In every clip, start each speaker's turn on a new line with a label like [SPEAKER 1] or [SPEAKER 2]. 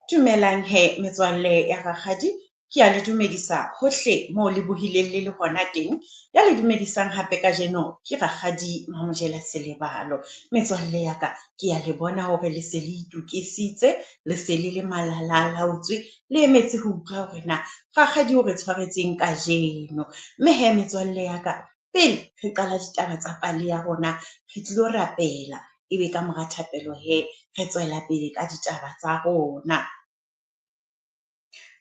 [SPEAKER 1] Dumelang he metswalle ya rakgadi, ke a le dumedisa hohle moo le bohileng le le hona teng. Ya le dumedisang hape kajeno ke rakgadi Mamojela Selebalo. Metswalle ya ka, ke a le bona hore le se le itokisitse, le se le le malalalaotswe, le emetse ho utlwa hore na rakgadi o re tshwaretseng kajeno. Mme he metswalle ya ka, pele re qala ditaba tsa pale ya rona, re tlilo rapela, ebe ka mora thapelo he, re tswela pele ka ditaba tsa rona.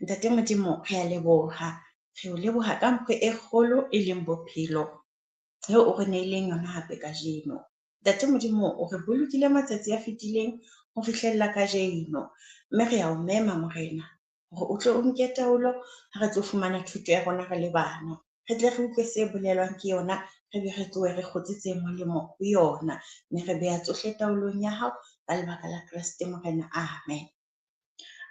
[SPEAKER 1] Ntate Modimo, re a leboha. Re o leboha ka mpho e kgolo e leng bophelo, eo o re neileng yona hape kajeno. Ntate Modimo, o re bolokile matsatsi a fetileng ho fihlella kajeno. Mme re a o mema Morena hore o tle o nke taolo ha re tlo fumana thuto ya rona re le bana. Re tle re utlwe se bolelwang ke yona, re be re tlohe re kgotse tse molemo ho yona. Mme re beha tsohle taolong ya hao ka lebaka la Kreste Morena. Amen.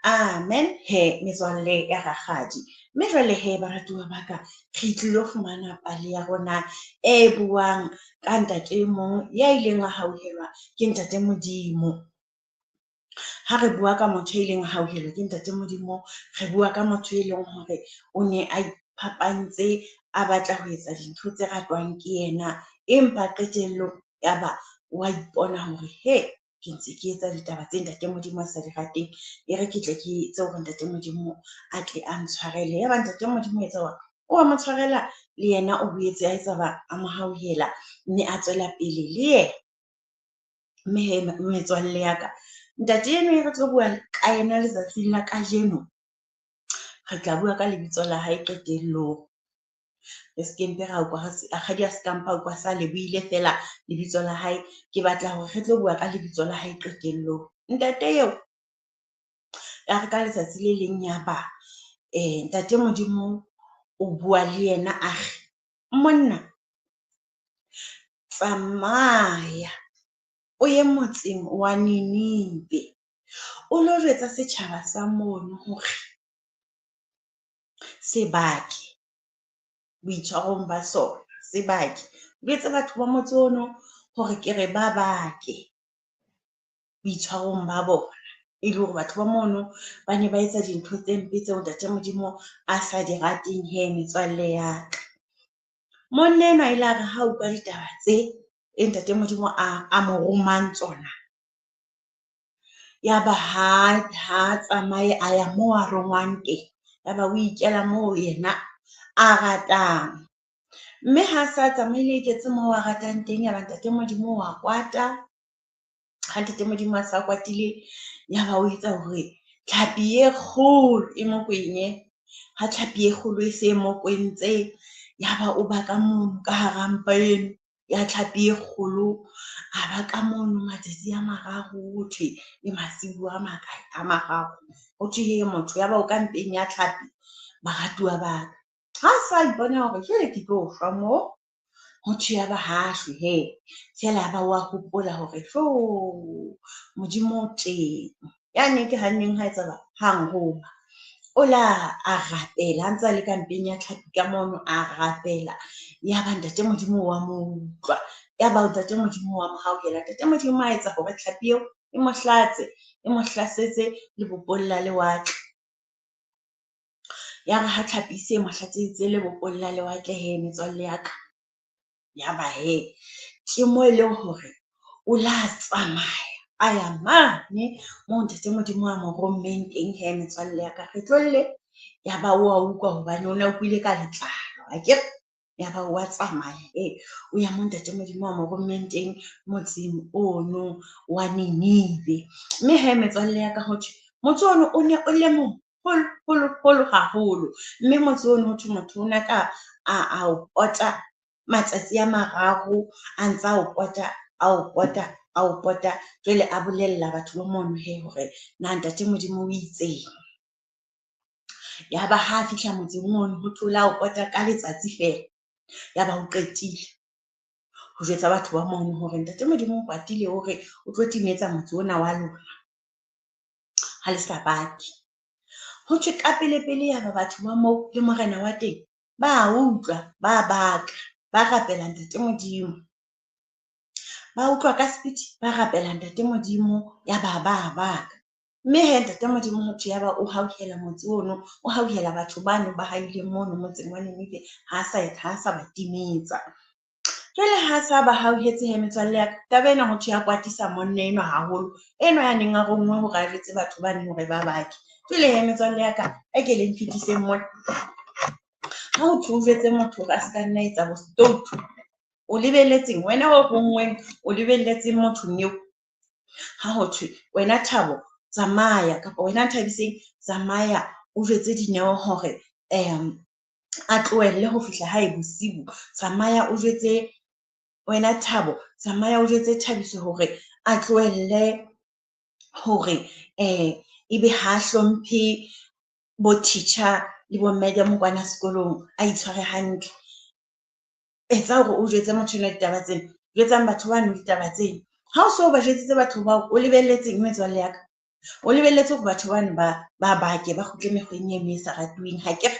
[SPEAKER 1] Amen he metswalle ya rakgadi. Mme jwale he baratuwa ba ka, re tlilo fumana pale ya rona e buang ka ntate e mong ya ileng a hauhelwa ke ntate Modimo. Ha re bua ka motho e ileng a hauhelwa ke ntate Modimo, re bua ka motho e leng hore o ne a iphapantse, a batla ho etsa dintho tse ratwang ke yena. Empa qetellong ya ba wa ipona hore he, ke ntse ke etsa ditaba tse ntate Modimo a sa di rateng. E re ke tle ke etse hore ntate Modimo a tle a ntshwarele. Yaba ntate Modimo o etsa hore o wa mo tshwarela, le yena o boetse a etsa ba a mo hauhela mme a tswela pele le yena. Mme he metswalle ya ka, ntate eno e re tlo bua ka yena letsatsing la kajeno, re tla bua ka lebitso la hae qetellong. Re se ke mpe ra ukwa, rakgadi a se ka mpa utlwa sa le buile feela lebitso la hae. Ke batla hore re tlo bua ka lebitso la hae qetellong. Ntate eo, ya re ka letsatsi le leng ya ba ntate Modimo o bua le yena a re, monna tsamaya o ye motseng wa Ninive, o lo jwetsa setjhaba sa mono hore se bake boitshwarong ba sona, se bake. Jwetse batho ba motse ono hore ke re ba bake boitshwarong ba bona. E le hore batho ba mono ba ne ba etsa dintho tse mpe tseo ntate Modimo a sa di rateng he metswalle ya ka. Monna enwa ile a re ha utlwa ditaba tse e ntate Modimo a mo romang tsona, ya ba ha tsamaye a ya moo a rongwang teng. Ya ba o ikela moo yena a ratang. Mme ha sa tsamaile a iketse moo a ratang teng, ya ba ntate Modimo wa kwata. Ha ntate Modimo a sa kwatile, ya ba o etsa hore tlhapi e kgolo e mo kwenye. Ha tlhapi e kgolo e se e mo kwentse, ya ba o ba ka mono ka hara mpa eno ya tlhapi e kgolo. A ba ka mono matsatsi a mararo, ho thwe le masiu a makae a mararo. Ho thwe he motho ya ba o ka mpeng ya tlhapi, baratuwa ba ka. Ha sa ipona hore jwale ke tlo shwa mo, ho thwe ya ba ha shwe he. Feela ya ba wa hopola hore tjo, Modimo o teng. Yane ke hanneng ha etsahala ha nroma. O la a rapela, ha ntse a le ka mpeng ya tlhapi ka mono, a rapela. Ya ba ntate Modimo wa mo utlwa. Ya ba ntate Modimo wa mo hauhela. Ntate Modimo a etsa hore tlhapi eo e mo hlatse, e mo hlasetse lebopong la lewatle. Ya re ha tlhapi e se e mo hlatseditse lebopong la lewatle he metswalle ya ka, ya ba he ke mo e leng hore o la tsamaya a ya mane moo ntate Modimo a mo rommeng teng he metswalle ya ka. Kgetlong le ya ba o a utlwa hobane o ne a utlwile ka letlalo akere. Ya ba wa tsamaya he o ya moo ntate Modimo a mo rommeng teng motseng ono wa Ninive. Mme he metswalle ya ka ho thwe motse ono o ne o le moholo holo holo haholo. Mme motse ono ho thwe motho o ne ka a o pota matsatsi a mararo, a ntsa o pota, a o pota, a o pota. Jwale a bolella batho ba mono he hore na ntate Modimo o itseng. Ya ba ha fihla motseng ono ho thwe o la o pota ka letsatsi feela. Ya ba o qetile ho jwetsa batho ba mono hore ntate Modimo o kwatile hore o tlo timetsa motse ona wa lona ha le sa bake. Ho thwe ka pele pele ya ba batho ba moo le morena wa teng ba utlwa, ba baka, ba rapela ntate Modimo. Ba utlwa ka speed, ba rapela ntate Modimo, ya ba ba baka. Mme he Ntate Modimo motho ya ba o hauhela motse ono, o hauhela batho bano ba haileng mono motseng wa Ninive, ha sa ba timetsa. Jwale ha sa ba hauhetse he metswalle ya ka, taba ena ho thwe ya kwatisa monna enwa haholo, enwa ya neng a ronngwe hore a jwetse batho bane hore ba bake. Jwale he metswalle ya ka, a ke le nfetiseng mona. Ha ho thwe o jwetse motho hore a ska nna etsa bostoutu, o lebelletseng wena o ronngweng, o lebelletseng mothong eo? Ha ho thwe wena Thabo tsamaya, kapa wena Nthabiseng tsamaya o jwetse Dineo hore a tlohelle ho fihla hae bosiu. Tsamaya o jwetse wena Thabo, tsamaya o jwetse Thabiso hore a tlohelle hore ebe ha hlomphe bo teacher le bo madam kwana sekolong, a itshware hantle. Etsa hore o jwetse motho enwa ditaba tsena, jwetsang batho bano ditaba tsena. Ha o so ba jwetsitse batho bao, o lebelletseng metswalle ya ka? O lebelletse hore batho bano ba bake, ba kgutle mekgweng eno e sa ratuweng hakere?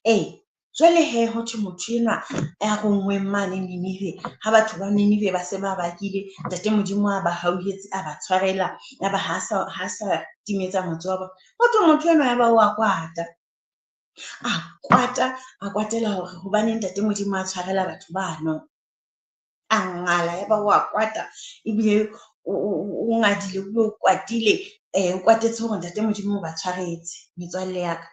[SPEAKER 1] Ee, jwale he ho thwe motho enwa ya ronngweng mane Ninive, ha batho ba Ninive ba se ba bakile, Ntate Modimo a ba hauhetse, a ba tshwarela, ya ba ha sa timetsa motse wa bona. Ho thwe motho enwa ya ba wa kwata. A kwata, a kwatela hore hobaneng Ntate Modimo a tshwarela batho bano. A ngala ya ba wa kwata, ebile o ngadile, ebile o kwatile, o kwatetse hore Ntate Modimo o ba tshwaretse. Metswalle ya ka,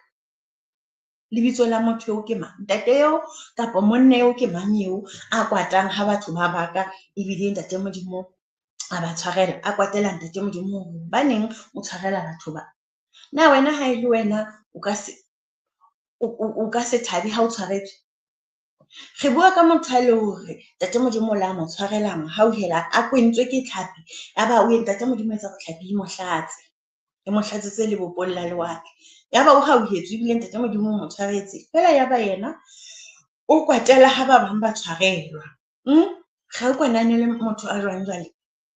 [SPEAKER 1] lebitso la motho eo ke mang? Ntate eo kapa monna eo ke mang eo a kwatang ha batho ba baka ebile Ntate Modimo a ba tshwarela, a kwatela Ntate Modimo hore hobaneng o tshwarela batho ba? Na wena ha e le wena o ka se thabe ha o tshwaretswe? Re bua ka motho a le hore Ntate Modimo o la mo tshwarela, mo hauhela, a kwentswe ke tlhapi, ya ba o Ntate Modimo etsa hore tlhapi e mo hlatse, e mo hlatsetse lebopong la lewatle. Ya ba o hauhetswe ebile Ntate Modimo o mo tshwaretse. Feela ya ba yena o kwatela ha ba bang ba tshwarelwa. Re utlwa na ne le motho a jwang jwale?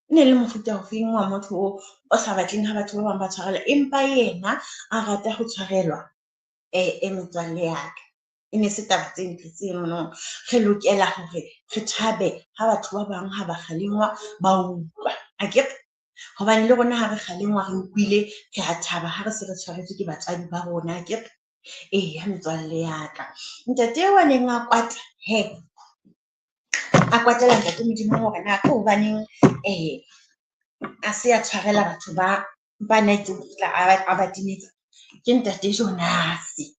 [SPEAKER 1] E ne le mofuta ofeng wa motho o sa batleng ha batho ba bang ba tshwarelwa, empa yena a rata ho tshwarelwa? Metswalle ya ka, e ne se taba tse ntle tsenono. Re lokela hore re thabe ha batho ba bang ha ba kgalengwa ba utlwa, akere? Hobane le rona ha re kgalengwa re utlwile, re a thaba ha re se re tshwaretswe ke batswadi ba rona, akere? Eya metswalle ya ka. Ntate eo a neng a kwata he, a kwatela Ntate Modimo hore na ke hobaneng a se a tshwarela batho ba na itse o tla a ba timetsa. Ke Ntate Jonase.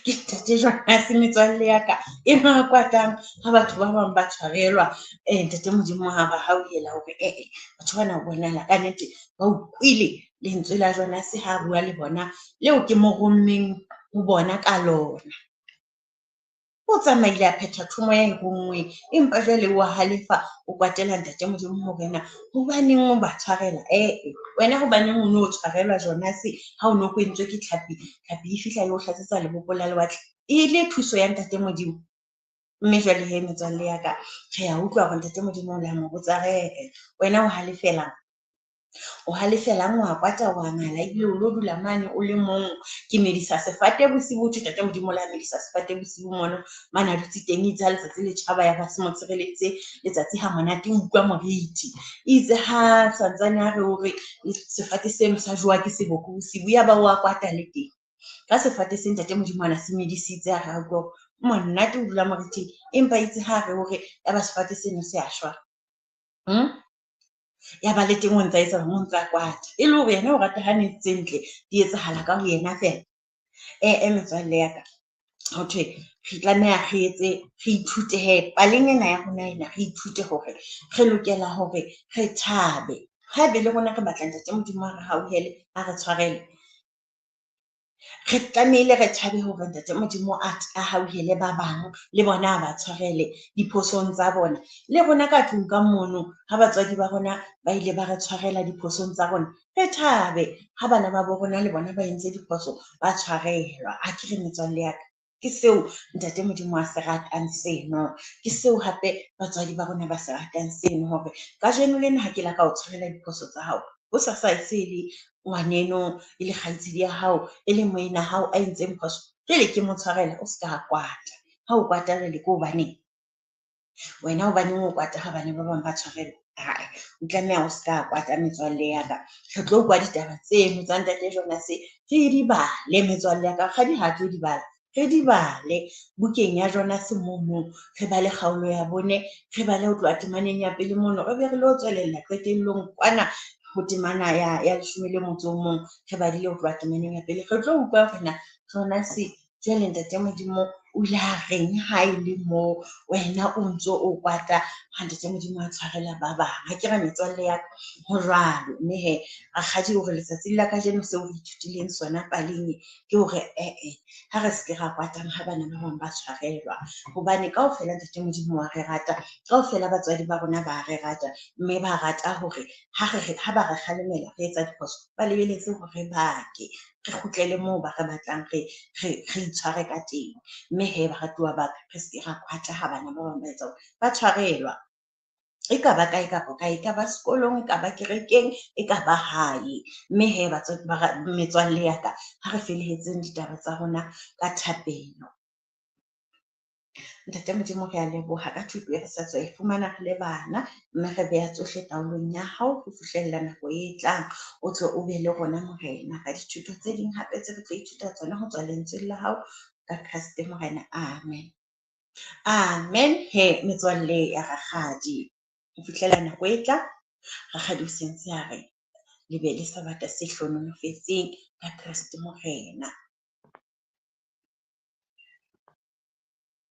[SPEAKER 1] Ke Ntate Jonase metswalle ya ka, enwa a kwatang ha batho ba bang ba tshwarelwa. Ntate Modimo ha ba hauhela hore batho bana ho bonahala ka nnete ba utlwile lentswe la Jonase ha bua le bona, leo ke mo rommeng ho bona ka lona. O tsamaile a phetha thomo ya e ronngweng, empa jwale wa halefa, o kwatela Ntate Modimo hore na hobaneng o ba tshwarela. Wena hobaneng o no tshwarelwa Jonase ha o no kwentswe ke tlhapi, tlhapi e fihla e o hlatsetsa lebopo la lewatle, e le thuso ya Ntate Modimo. Mme jwale he metswalle ya ka, re a utlwa hore Ntate Modimo o la mo botsa re, wena o halefelang? O halefelang, wa kwata, wa ngala, ebile o lo dula mane o le mong. Ke medisa sefate bosiu, thwe Ntate Modimo o la medisa sefate bosiu mono, mane a dutse teng, itse ha letsatsi le tjhaba ya ba se mo tshireleditse letsatsi ha monate, o utlwa moriti. Itse ha santsane a re hore sefate seno sa jowa ke seboko bosiu, ya ba wa kwata le teng. Ka sefate se Ntate Modimo ana se medisitse, a re a utlwa monate o dula moriting, empa itse ha re hore ya ba sefate seno se a shwa. Ya ba le teng o ntsa etsa, o ntsa kwata. E le hore yena o rata ha ne tse ntle di etsahala ka ho yena feela. Metswalle ya ka, ho thwe re tlameha re etse, re ithute he paleng ena ya rona ena, re ithute hore re lokela hore re thabe. Haebe le rona re batla Ntate Modimo a re hauhele, a re tshwarele, re tlamehile re thabe hore Ntate Modimo a hauhele ba bang, le bona a ba tshwarele diphosong tsa bona. Le rona ka tlung ka mono, ha batswadi ba rona ba ile ba re tshwarela diphosong tsa rona, re thabe ha bana ba bo rona le bona ba entse diphoso, ba tshwarelwa. Akere metswalle ya ka, ke seo Ntate Modimo a se ratang seno. Ke seo hape batswadi ba rona ba se ratang seno, hore kajeno lena ha ke la ka o tshwarela diphoso tsa hao, hosasa e se le ngwaneno, e le kgaitsedi ya hao, e le moena hao a entseng phoso, jwale ke mo tshwarela, o ska kwata. Ha o kwata jwale ke hobaneng? Wena hobaneng o kwata ha bana ba bang ba tshwarelwa? Hai, o tlameha o ska kwata metswalle ya ka. Re tlo kwa ditaba tseno tsa ntate Jonas, re di bale metswalle ya ka. Rakgadi ha tlo di bala, re di bale bukeng ya Jonas mono. Re bale kgaolo ya 4, re bale ho tloha temaneng ya pele mono, re be re lo tswelella qetellong kwana ho temana ya 11, re badile ho tloha temaneng ya pele. Re tlo utlwa hore na Jonas jwale ntate Modimo o ile a reng ha e le moo wena o ntso o kwata ha ntate Modimo a tshwarela ba bang. Akere metswalle ya ka, ho jwalo. Mme hee rakgadi o re letsatsing la kajeno seo re ithutileng sona paleng e ke hore ha re se ke ra kwatang ha bana ba bang ba tshwarelwa. Hobane kaofela ntate Modimo wa re rata, kaofela batswadi ba rona ba re rata, mme ba rata hore ha ba re kgalemela re etsa diphoso, ba lebeletse hore re bake, re kgutlele moo ba re batlang re itshware ka teng. Mme hee baratuwa ba ka, re se ke ra kwata ha bana ba bang ba etsa hore ba tshwarelwa. E ka ba kae kapa kae, e ka ba sekolong, e ka ba kerekeng, e ka ba hae. Mme hee metswalle ya ka, ha re felehetseng ditaba tsa rona ka thapelo. Ntate Modimo, re a leboha ka thuto e re sa tswa e fumana re le bana, mme re beha tsohle taolong ya hao ho fihlella nako e tlang. O tle o be le rona Morena ka dithuto tse ding hape tse re tlo ithuta tsona ho tswa lentsweng la hao ka Kreste Morena. Amen. Amen. He metswalle ya rakgadi, ho fihlela nako e tlang, rakgadi o sentse a re le be le sabata se hlohonolofetseng ka Kreste Morena.